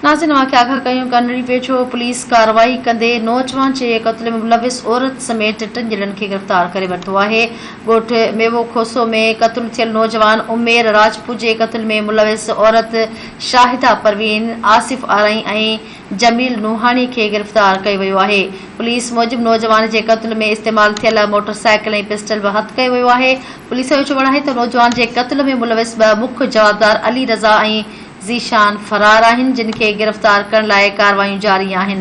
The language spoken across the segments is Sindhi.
ناظرين اوهان کي آگاهه ڪيون ڪنري ويجهو پوليس ڪارروائي ڪندي نوجوان جي قتل ۾ ملوث عورت سميت ٽن ڄڻن کي گرفتار ڪري ورتو آهي ڳوٺ ميوو کوسو ۾ قتل ٿيل نوجوان عمير راجپوت جي قتل ۾ ملوث عورت شاهده پروين، آصف آرائين ۽ جميل نوحاڻي کي گرفتار ڪيو ويو آهي پوليس موجب نوجوان جي قتل ۾ استعمال ٿيل موٽر سائيڪل ۽ پسٽل به هٿ ڪيو ويو آهي پوليس جو چوڻ آهي ته نوجوان جي قتل ۾ ملوث ٻه مک جوابدار علي رضا ۽ ذيشان فرار آهن جن کي گرفتار ڪرڻ لاء ڪارروايون جاري آهن.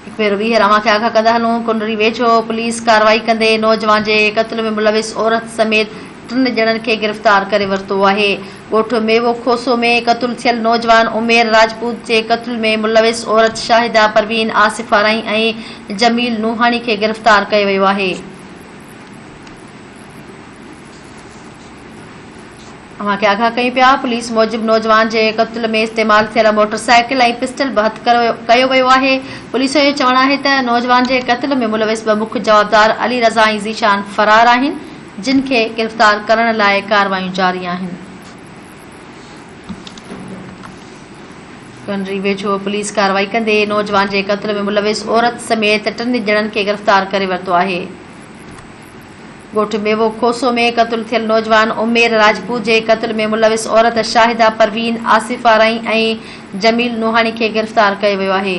هڪ ڀيرو ٻيهر اوهان کي آگاهه ڪندا هلون ڪنري ويجهو پوليس ڪارروائي ڪندي نوجوان جي قتل ۾ ملوث عورت سميت ٽن ڄڻن کي گرفتار ڪري ورتو آهي ڳوٺ ميوو کوسو ۾ قتل ٿيل نوجوان عمير راجپوت جي قتل ۾ ملوث عورت شاهده پروين، آصف آرائين ۽ جميل نوحاڻي کي گرفتار ڪيو ويو آهي. اوهان کي آگاهه ڪيون پيا، پوليس موجب نوجوان جي قتل ۾ استعمال ٿيل موٽر سائيڪل ۽ پسٽل به هٿ ڪيو ويو آهي، پوليس جو چوڻ آهي ته نوجوان جي قتل ۾ ملوث ٻه مک جوابدار علي رضا ۽ ذيشان فرار آهن، جن کي گرفتار ڪرڻ لاء ڪارروايون جاري آهن. ڪنري ويجهو پوليس ڪارروائي ڪندي نوجوان جي قتل ۾ ملوث عورت سميت ٽن ڄڻن کي گرفتار ڪري ورتو آهي. ڳوٺ ميوو کوسو ۾ قتل ٿيل نوجوان عمير راجپوت جي قتل ۾ ملوث عورت شاهده پروين، آصف آرائين ۽ جميل نوحاڻي کي گرفتار ڪيو ويو آهي.